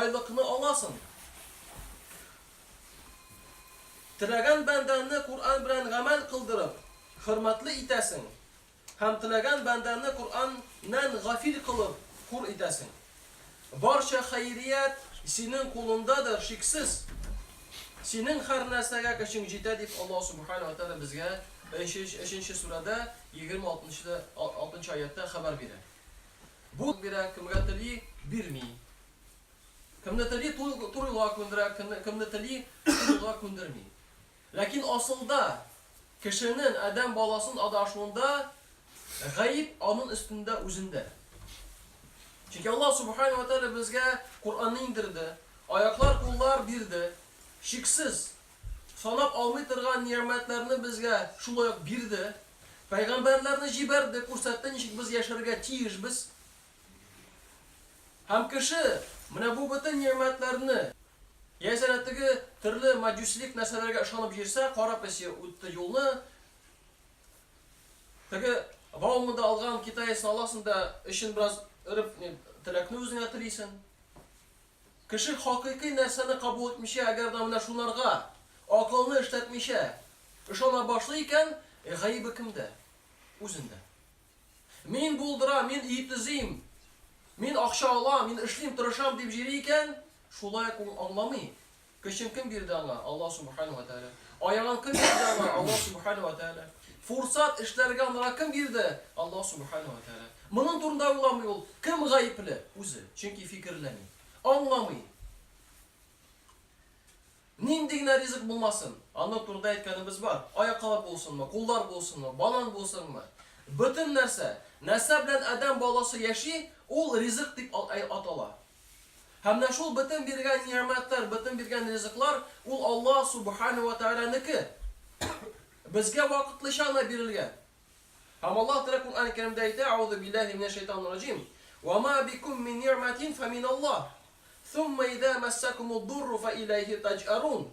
Байлыкны аласың. Теләгән бәндәңне Коръән белән гамәл кылдырып, хөрмәтле итәсең һәм теләгән бәндәңне Коръәннән гафил кылып, хур итәсең. Барча хәйрият синең кулыңдадыр, шиксез, синең һәрнәрсәгә көчең җитә, дип Аллаһ Сүбхәнәһү вә Тәгалә безгә өченче сүрәдә 26 аятьтә хәбәр бирә. Бу бирә, кемгә тели, бирми. Кемне тели, туры юлга күндерә, кемне тели, туры юлга күндерми. Ләкин асылда кешенең, адәм баласын адашуында гаеп аның өстендә үзендә. Чөнки Аллаһ Субхану ва Тааля безгә Коръәнне иңдерде, аяклар, куллар бирде, шиксез санап алмый торган нигъмәтләрне безгә шулай ук бирде, пәйгамбәрләрне җибәрде, күрсәтте, ничек без яшәргә тиешбез. Һәм кеше менә бу бөтен нигъмәтләрне, яисә әнә теге төрле мәҗүсилек нәрсәләргә ышанып йөрсә, кара песи үтте юлны, теге Бауманда алган китаецны аласың да, эчен бераз өреп, теләкне үзеңә телисең. Кеше хакыйкый нәрсәне кабул итмичә, әгәр дә менә шунарга акылны эшләтмичә ышана башлый икән, гаебе кемдә? Үзендә. Мин булдырам, мин өй төзим, мин акча алам, мин эшлим, тырышам дип җөри икән, шулай ук ул аңламый. Көчен кем бирде аңа? Аллаһ Субхану ва Тәгалә. Аягын кем бирде аңа? Аллаһ Субхану ва Тәгалә. Фурсат эшләргә аңа кем бирде? Аллаһ Субхану ва Тәгалә. Моның турында уйламый ул. Кем гаепле? Үзе. Чөнки фикерләми. Аңламый. Нинди генә ризык булмасын, аны турыда әйткәнебез бар, аяккалар булсынмы, куллар булсынмы, банан булсынмы, бөтен нәрсә, нәрсә белән адәм баласы яши, ул ризык дип атала. Һәм менә шул бөтен биргән нигъмәтләр, бөтен биргән ризыклар, ул Аллаһ Субхану ва Тәгаләнеке. Безгә вакытлыча гына бирелгән. Һәм Аллаһ Тәгалә Коръән Кәримдә әйтә, Әгъузу биллаһи минәш шайтанир раҗим, Ва ма бикум мин нигъмәтин фә миналлаһ. Сумма иза массакумуд-дурру фә иләйһи таҗъарун.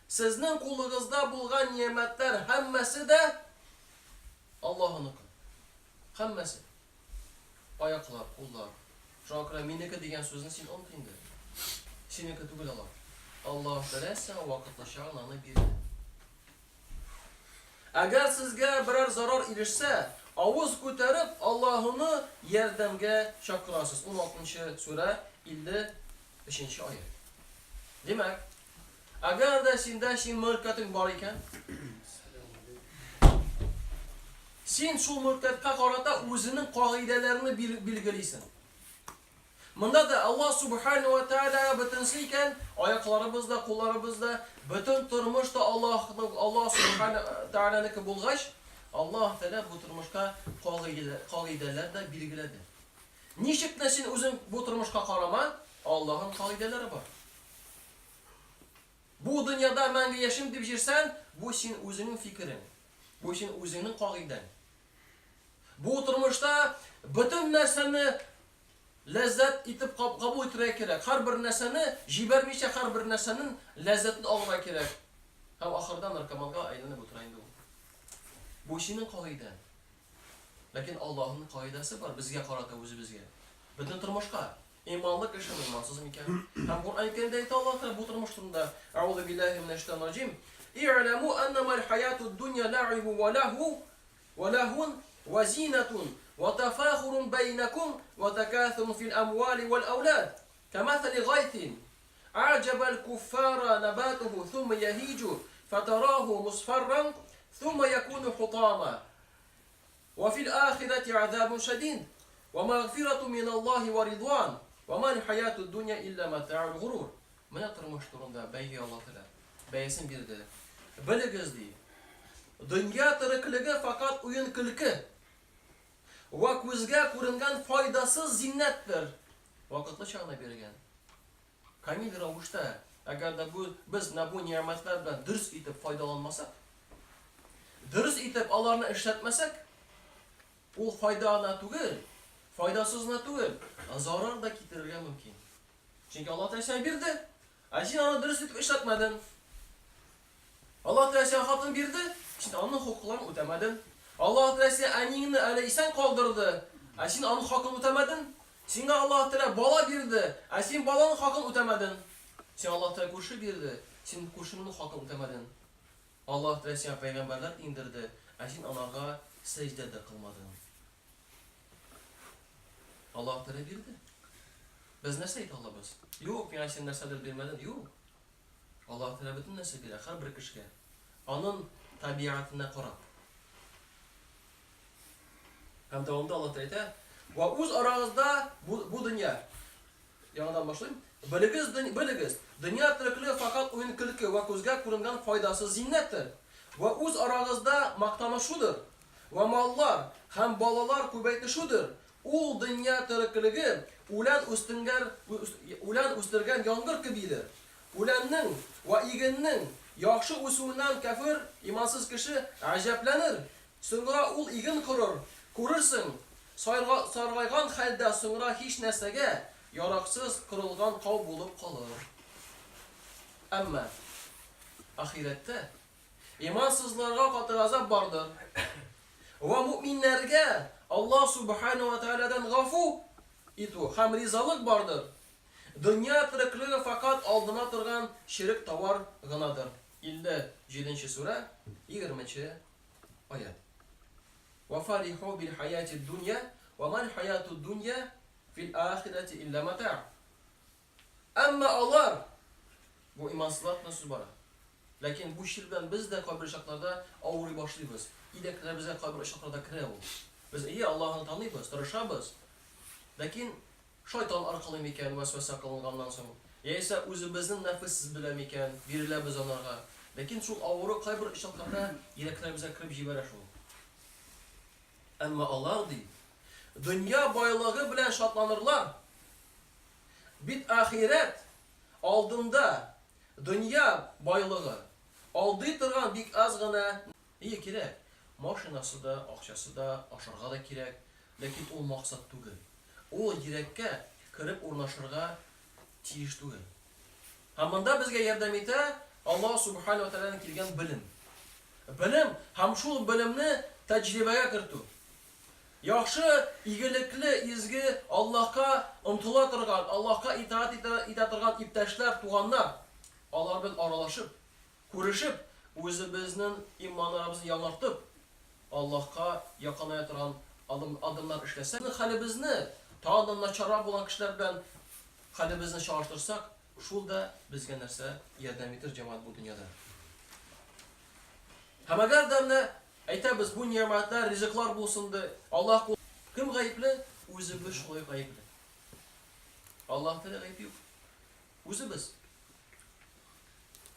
Сезнең кулыгызда булган нигъмәтләр һәммәсе дә Аллаһыныкы. Һәммәсе. Аяклар, куллар. Шуңа күрә минеке дигән сүзне син оныт инде. Синеке түгел алар. Аллаһ Тәгалә сиңа вакытлыча гына аны бирде. Әгәр сезгә берәр зарар ирешсә, авыз күтәреп, Аллаһуны ярдәмгә чакырасыз. Уналтынчы сүрә, 53 нче аять. Димәк, әгәр дә синдә син мөлкәтең бар икән, син шул мөлкәткә карата үзенең кагыйдәләрне билгелисең. Монда да Аллаһ Субхану ва Тааляга бөтенсе икән, аякларыбыз да, кулларыбыз да, бөтен тормыш та Аллаһның, Аллаһ Субхану Таалянеке булгач, Аллаһ Тааля бу тормышка кагыйдәләр дә билгеләде. Ничек тә син үзең бу тормышка карама, Аллаһның кагыйдәләре бар. Бу дөньяда мәңге яшим дип җирсән, бу син үзеңнең фикерең. Бу син үзеңнең кагыйдәң. Бу тормышта бөтен нәрсәне ләззәт итеп кабул итәргә кирәк. Һәрбер нәрсәне җибәрмичә, һәрбер нәрсәнең ләззәтен алырга кирәк. Һәм ахырда наркоманга әйләнеп утыра инде ул. Бу синең кагыйдәң. Ләкин Аллаһның кагыйдәсе бар безгә карата үзебезгә. Бөтен тормышка. Иманлы кешеме, имансыз микән? Һәм Коръән Кәримдә әйтә Аллаһ Тәгалә бу тормыш турында. Әгъузу биллаһи минәш шайтанир раҗим. И'ламу аннамал хаятуд дунья лa'ибу ва лаху ва лахун ва зинатун ва тафахурун бәйнәкум ва такасурун фил амвали вал аулад. Камасали гайсин أعجب الكفار نباته ثم يهيج فتراه مصفرا ثم يكون حطاما وفي الآخرة عذاب شديد ومغفرة من الله ورضوان وما الحياة الدنيا إلا متاع الغرور Менә тормыш турында бәйге Алла Тәгалә бәясен бирде. Белегез ди. Дөнья тереклеге факат уен-көлке вә күзгә күренгән файдасыз зиннәттер. Вакытлыча гына бирелгән. Камил рәвештә, әгәр дә бу без менә бу нигъмәтләр белән дөрес итеп файдаланмасак, дөрес итеп аларны эшләтмәсәк, ул файда гына түгел, файдасыз гына түгел, зарар да китерергә мөмкин. Чөнки Аллаһ Тәгалә сиңа бирде, ә син аны дөрес итеп эшләтмәдең. Аллаһ Тәгалә сиңа хатын бирде, син аның хокукларын үтәмәдең. Аллаһ Тәгалә сиңа әниеңне әле исән калдырды, ә син аның хакын үтәмәдең. Сиңа Аллаһ Тәгалә бала бирде, ә син баланың хакын үтәмәдең. Сиңа Аллаһ Тәгалә күрше бирде, син күршеңнең хакын үтәмәдең. Аллаһ Тәгалә сиңа пәйгамбәрләр иңдерде, ә син аларга сәҗдә дә кылмадың. Аллаһ Тәгалә бирде. Без нәрсә әйтә алабыз? Юк, миңа син нәрсәдер бирмәдең. Юк. Аллаһ Тәгалә бөтен нәрсә бирә һәрбер кешегә. Аның табигатенә карап. Һәм дәвамда Аллаһ Тәгалә әйтә, "Вә үз арагызда бу, бу дөнья." Яңадан башлыйм. Белегез, белегез, дөнья тереклеге факат уен-көлке вә күзгә күренгән файдасыз зиннәттер. Вә үз арагызда мактанышудыр, вә маллар һәм балалар күбәйтешүдер. Ул дөнья тереклеге үлән үстенгәр, үлән үстергән яңгыр кебидер. Үләннең вә игеннең яхшы үсүеннән кяфер, имансыз кеше, гаҗәпләнер. Соңра ул иген корыр, күрерсең, сайрга, саргайган хәлдә соңра һич нәрсәгә яраксыз корылган кау булып калыр. Әмма ахирәттә имансызларга каты газап бардыр. Вә мөэминнәргә Аллаһ Сүбхәнәһү вә Тәгаләдән гафу итү һәм ризалык бардыр. Дөнья тереклеге фәкать алдына торган черек товар гынадыр. 57 нче сүрә, 20 нче аять. Вә фариху бил хаяти дунья, вә мал хаяту дунья фил ахирәти илля матаа. Әмма алар, бу имансызлар турында сүз бара. Ләкин бу чир белән без дә кайбер чакларда авырый башлыйбыз. Иләкләребезгә кайбер очракларда керә ул. Без, әйе, Аллаһны таныйбыз, тырышабыз. Ләкин Шайтан аркылы микән вәсвәсә кылынганнан соң, яисә үзебезнең нәфесез белән микән, биреләбез анарга. Ләкин шул авыру кайбер очракларда йөрәкләребезгә кереп җибәрә шул. Әмма алар, ди, дөнья байлыгы белән шатланырлар. Бит ахирәт алдында дөнья байлыгы алдый торган бик аз гына. Ие, кирәк. Машинасы да, акчасы да, ашарга да кирәк. Ләкин ул максат түгел. Ул йөрәккә кереп урнашырга тиеш түгел. Һәм монда безгә ярдәм итә Аллаһ Субхана ва Тәгаләдән килгән белем. Белем һәм шул белемне тәҗрибәгә кертү. Яхшы, игелекле, изге, Аллаһка омтыла торган, Аллаһка итагать итә торган иптәшләр, туганнар, алар белән аралашып, Күрешеп, үзебезнең иманнарыбызны яңартып, Аллаһка якыная торган адым, адымнар эшләсәк, безнең хәлебезне тагын да начаррак булган кешеләр белән хәлебезне чагыштырсак, шул да безгә нәрсә ярдәм итер, җәмәгать, бу дөньяда. Һәм әгәр дә менә әйтәбез, бу нигъмәтләр, ризыклар булсын ди, Аллаһ кул Кем гаепле? Үзебез шулай гаепле. Аллаһ Тәгалә гаеп юк. Үзебез.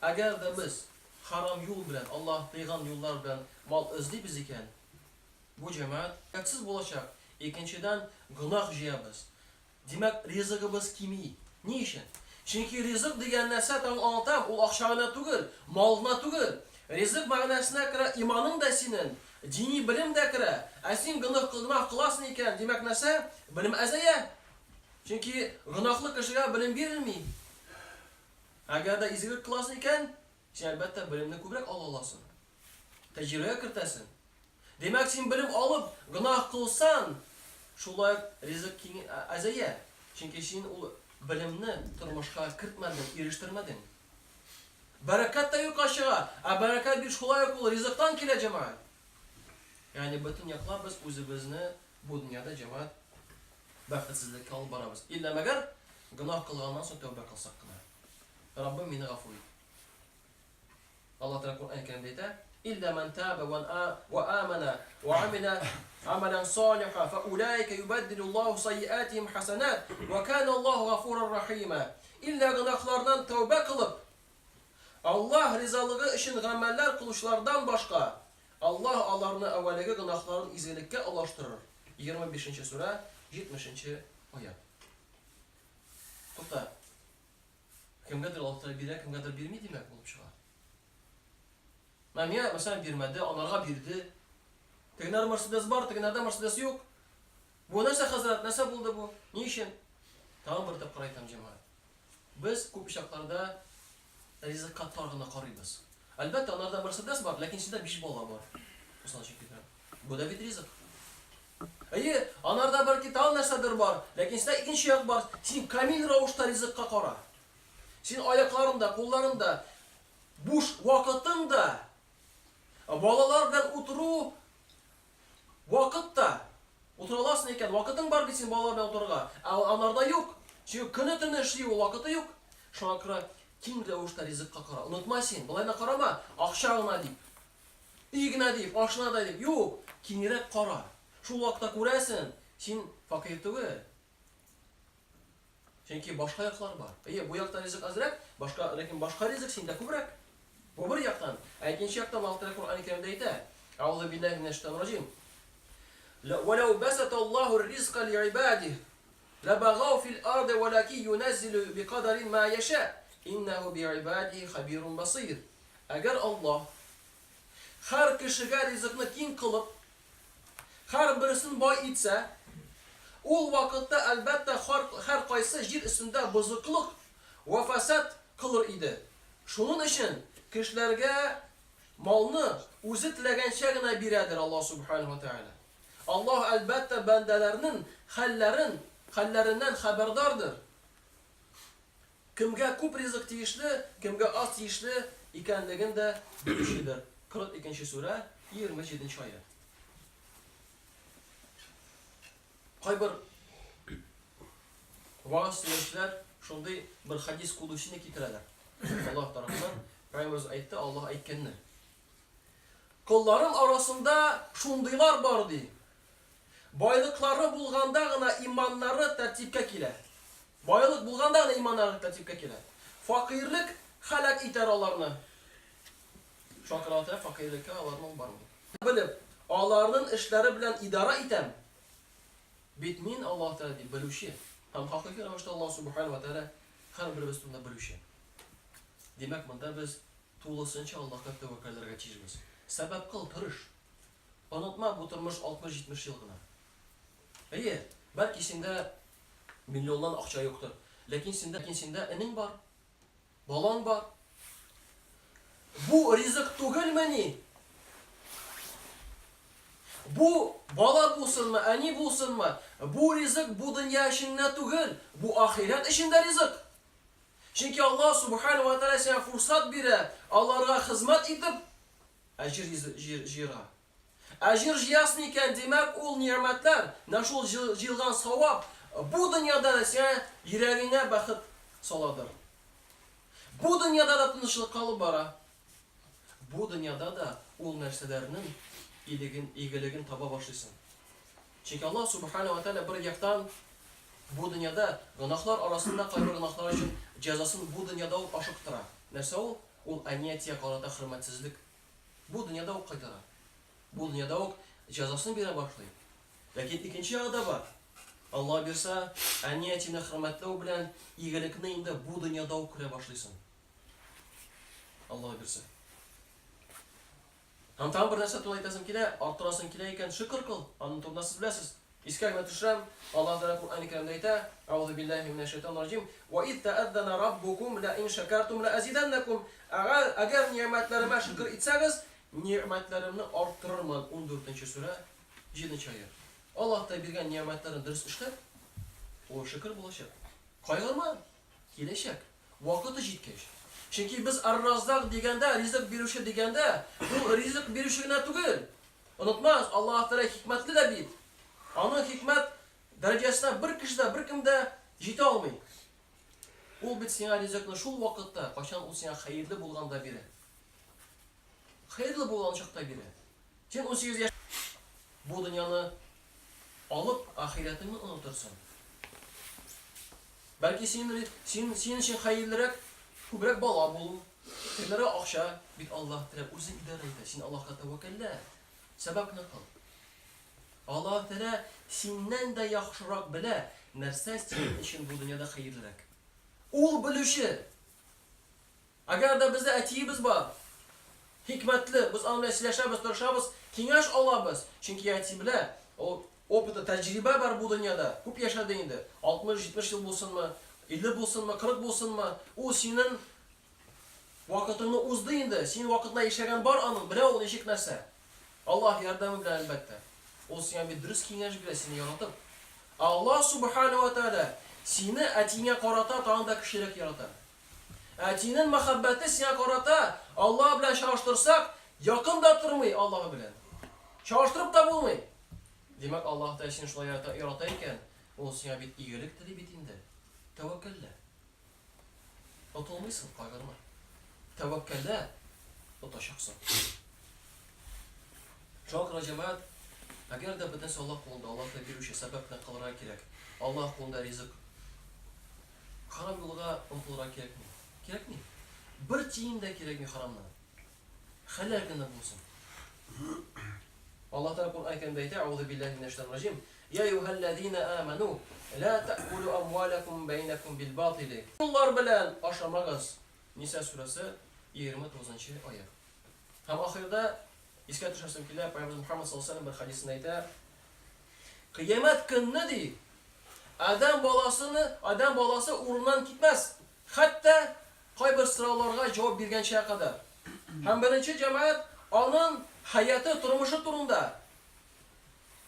Әгәр дә без харам юл белән, Аллаһ тыйган юллар белән мал эзлибез икән, бу җәмәгать бәхетсез булачак. Икенчедән, гөнаһ җыябыз. Димәк, ризыгыбыз кими. Ни өчен? Чөнки ризык дигән нәрсә, тагын аңлатам, ул акча гына түгел, мал гына түгел. Ризык мәгънәсенә керә иманың да синең, дини белем дә керә. Ә син гөнаһ кыласың икән, димәк нәрсә? Белем әзәя. Чөнки гөнаһлы кешегә белем бирелми. Әгәр дә изгелек кыласың икән, син, әлбәттә, белемне күбрәк ала аласың. Тәҗрибәгә кертәсең. Димәк, син белем алып, гөнаһ кылсаң, шулай ук ризык киң әзәя. Чөнки син ул белемне тормышка кертмәдең, ирештермәдең. Бәрәкәт тә юкка чыга. Ә бәрәкәт бит шулай ук ул ризыктан килә, җәмәгать. Ягъни бөтен яклап без үзебезне бу дөньяда, җәмәгать, бәхетсезлеккә алып барабыз. Иллә мәгәр гөнаһ кылганнан соң тәүбә кылсак кына. Раббым, мине гафу ит. Аллаһ Тәгалә Коръән Кәримдә әйтә, Илля ман таба ва амана ва амила амалан салиха фа улайка юбаддилу Аллаһу сайиатихим хасанат ва кана Аллаһу гафурар рахима. Илля гөнаһларыннан тәүбә кылып, Аллаһ ризалыгы өчен гамәлләр кылучылардан башка, Аллаһ аларны әүвәлеге гөнаһларын изгелеккә алаштырыр, 25 нче сүрә, 70 нче аять. Тукта. Кемгәдер Аллаһ Тәгалә бирә, кемгәдер бирми димәк булып чыга. Менә миңа, мәсәлән, бирмәде, анарга бирде. Тегенәрдә Мерседес бар, тегенәрдә Мерседес юк. Бу нәрсә, хәзрәт, нәрсә булды бу? Ни өчен? Тагын бер тапкыр әйтәм, җәмәгать. Без күп чакларда ризыкка тар гына карыйбыз. Әлбәттә, анарда Мерседес бар, ләкин синдә биш бала бар. Мисал өчен китерәм. Бу да бит ризык. Әйе, анарда бәлки тагын нәрсәдер бар, ләкин синдә икенче як бар. Син камил рәвештә ризыкка кара. Син аякларың да, кулларың да, буш вакытың да, балалар белән утыру вакыт та утыра аласың икән, вакытың бар бит син балалар белән утырырга. Ә анарда юк. Чөнки көне-төне эшли ул, вакыты юк. Шуңа күрә киң рәвештә ризыкка кара. Онытма син, болай гына карама, акча гына дип. Өй генә дип, машина да дип. Юк, киңрәк кара. Шул вакытта күрәсең, син фәкыйрь түгел. Чөнки башка яклар бар. Әйе, бу якта ризык әзрәк, башка, ләкин башка ризык синдә күбрәк. Бу бер яктан. Ә икенче яктан Аллаһ Тәгалә Коръән Кәримдә әйтә: Әгъузу биллаһи минәш шайтанир раҗим. Ва лау басата Аллаһу ризка лиибадиһи лабагау фил арды валакин юназзилу бикадарин ма яша иннаху биибадиһи хабирун басир. Әгәр Аллаһ һәр кешегә ризыкны киң кылып, һәрберсен бай итсә, ул вакытта, әлбәттә, һәркайсы җир өстендә бозыклык вә фәсад кылыр иде. Шунын өчен кешеләргә малны үзе теләгәнчә генә бирәдер Аллаһ Сүбхәнәһү вә Тәгалә. Аллаһ, әлбәттә, бәндәләрнен хәлләрен, хәлләреннән хәбәрдардыр. Кемгә күп ризык тиешле, кемгә аз тиешле икәнлеген дә белүчедер. 42 нче сүрә, 27 нче аять. Кайбер вагыз сөйләүчеләр шундый бер хадис кудусины китерәләр. Аллаһ тарафыннан Пәйгамбәребез әйтте, Аллаһ әйткәнне. Колларым арасында шундыйлар бар ди. Байлыклары булганда гына иманнары тәртипкә килә. Байлык булганда гына иманнары тәртипкә килә. Факыйрьлек һәлак итәр аларны. Шуңа күрә Аллаһ Тәгалә факыйрьлеккә аларны алып бармый. Белеп, аларнын эшләре белән идара итәм. Бит мин, Аллаһ Тәгалә, ди, белүче. Һәм хакыйкый рәвештә Аллаһ Сүбхәнәһү вә Тәгалә һәрберебез турында белүче. Димәк, монда без тулысынча Аллаһка тәвәккәлләргә тиешбез. Сәбәп кыл, тырыш. Онытма, бу тормыш 60-70 ел гына. Әйе, бәлки синдә миллионнан акча юктыр, ләкин синдә, ләкин синдә энең бар, балаң бар. Бу ризык түгелмени? Бу бала булсынмы, әни булсынмы, бу ризык бу дөнья өчен генә түгел, бу ахирәт өчен дә ризык. Чөнки Аллаһ Субхану ва Тааля сиңа фурсат бирә, аларга хезмәт итеп, Әҗер җыерга. Әҗер җыясың икән, димәк, ул нигъмәтләр, менә шул җыелган савап бу дөньяда да сиңа йөрәгеңә бәхет саладыр. Бу дөньяда да тынычлыкка алып бара. Бу дөньяда да ул нәрсәләрнең илеген, игелеген таба башлыйсың. Чөнки Аллаһ Субхана ва Тәгалә бер яктан бу дөньяда гөнаһлар арасында кайбер гөнаһлар өчен җәзасын бу дөньяда ук ашыктыра. Нәрсә ул? Ул әни-әтигә карата хөрмәтсезлек. Бу дөньяда ук кайтара. Бу дөньяда ук җәзасын бирә башлый. Ләкин икенче ягы да бар. Алла бирса, әни-әтине хөрмәтләү белән игелекне инде бу дөньяда ук күрә башлыйсың. Алла бирса. Һәм тагын бер нәрсә турында әйтәсем килә, арттырасың килә икән, шөкер кыл. Аның турында сез беләсез. Искә генә төшерәм, Аллаһ Тәгалә Коръәни Кәримдә әйтә, Әгъузу биллаһи минәш шайтанир раҗим, Ва из тәәззәнә раббукум ла ин шәкәртум ла әзидәннәкум. Әгәр, әгәр нигъмәтләремә шөкер итсәгез, нигъмәтләремне арттырырмын. 14 нче сүрә, 7 нче аять. Аллаһ Тәгалә биргән нигъмәтләрен дөрес эшләп, ул шөкер булачак. Кайгырма, киләчәк. Вакыты җиткәч. Чөнки без Ар-Раззак дигәндә, ризык бирүче дигәндә, ул ризык бирүче генә түгел. Онытмагыз, Аллаһ Тәгалә хикмәтле дә бит. Аның хикмәт дәрәҗәсенә бер кеше дә, беркем дә җитә алмый. Ул бит сиңа ризыкны шул вакытта, кайчан ул сиңа хәерле булганда бирә. Хәерле булган чакта бирә. Син 18 яшь бу дөньяны алып, ахирәтеңне онытырсың. Бәлки син, син, син өчен хәерлерәк күбрәк бала булу, хәерлерәк акча. Бит Аллаһ Тәгалә үзе идарә итә. Син Аллаһка тәвәккәллә. Сәбәпне кыл. Аллаһ Тәгалә синнән дә яхшырак белә, нәрсә синең өчен бу дөньяда хәерлерәк. Ул белүче. Әгәр дә бездә әтиебез бар, хикмәтле, без аның белән сөйләшәбез, тырышабыз, киңәш алабыз. Чөнки әти белә, ул опыты, тәҗрибә бар бу дөньяда, күп яшәде инде. 60-70 ел булсынмы, 50 булсынмы, 40 булсынмы, ул синең вакытыңны узды инде. Синең вакытында яшәгән бар аның, белә ул ничек нәрсә. Аллаһ ярдәме белән, әлбәттә. Ул сиңа бит дөрес киңәш бирә, сине яратып. Ә Аллаһ Субхана ва Тәгалә сине әтиеңә карата тагын да көчлерәк ярата. Әтинең мәхәббәте сиңа карата Аллаһ белән чагыштырсак, якын да тормый Аллаһ белән. Чагыштырып та булмый. Димәк, Аллаһ Тәгалә сине шулай ярата, ярата икән, ул сиңа бит игелек тели бит инде. Тәвәккәллә. Отылмыйсың, кайгырма. Тәвәккәллә, отачаксың. Шуңа күрә, җәмәгать, әгәр дә бөтенесе Аллаһ кулында, Аллаһ та бирүче, сәбәпне кылырга кирәк. Аллаһ кулында ризык. Харам юлга омтылырга кирәкми. Кирәкми. Бер тиен дә кирәкми харамнан. Хәләл генә булсын. Аллаһ Тәгалә Коръән Кәримдә әйтә, Әгъузу биллаһи минәш шайтанир раҗим. Я әйюһәлләзина аману, ла та'кулу амвалакум бәйнәкум бил батили. Юллар белән ашамагыз. Ниса сүрәсе 29 нчы аять. Һәм ахырда искә төшерәсем килә, Пәйгамбәребез Мухаммад саллаллаһу алейһи ва сәлләм бер хәдисендә әйтә, Кыямәт көнне ди, адәм баласыны, адәм баласы урыннан китмәс, хәтта кайбер сорауларга җавап биргәнчә кадәр. Һәм беренче җәмәгать аның хәяты, тормышы турында.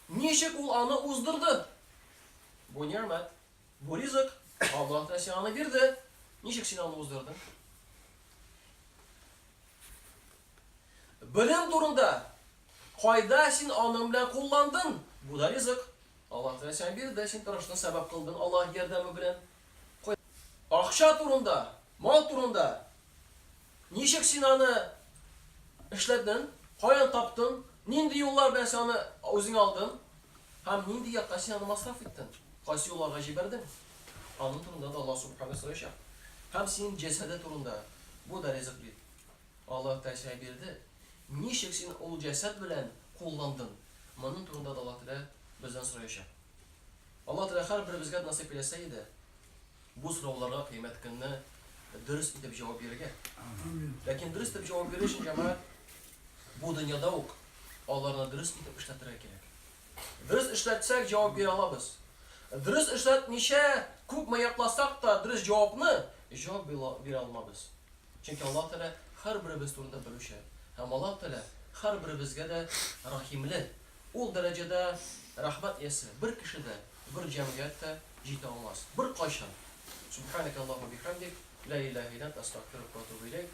Ничек ул аны уздырды? Бу нигъмәт, бу ризык, Аллаһ Тәгалә сиңа аны бирде. Ничек син аны уздырдың? Белем турында, кайда син аның белән кулландың? Бу да ризык. Аллаһ Тәгалә сиңа бирде, син тырыштың, сәбәп кылдың Аллаһ ярдәме белән. Акча турында, мал турында. Ничек син аны эшләдең, каян таптың, нинди юллар белән син аны үзеңә алдың һәм нинди якка син аны масраф иттең, кайсы юлларга җибәрдең? Аның турында да Аллаһ Субхана сораячак. Һәм синең җәсәде турында, бу да ризык бит. Аллаһ Тәгалә сиңа бирде. Ничек син ул җәсәд белән кулландың? Моның турында да Аллаһ Тәгалә бездән сораячак. Аллаһ Тәгалә һәрберебезгә насыйп иләсә иде, бу сорауларга кыямәт көнне дөрес итеп җавап бирергә. Ләкин дөрес итеп җавап бирер өчен, җәмәгать, бу дөньяда ук аларны дөрес итеп эшләтергә кирәк. Дөрес эшләтсәк, җавап бирә алабыз. Дөрес эшләтмичә, күпме якласак та дөрес җавапны, җавап бирә алмабыз. Чөнки Аллаһ Тәгалә һәрберебез турында белүче. Һәм Аллаһ Тәгалә һәрберебезгә дә рәхимле. Ул дәрәҗәдә рәхмәт иясе бер кеше дә, бер җәмгыять тә җитә алмас. Беркайчан! Субханәкә Аллаһуммә бихәмдик, лә иләһә илля әнтә, әстәгъфирука вә әтүбү иләйк.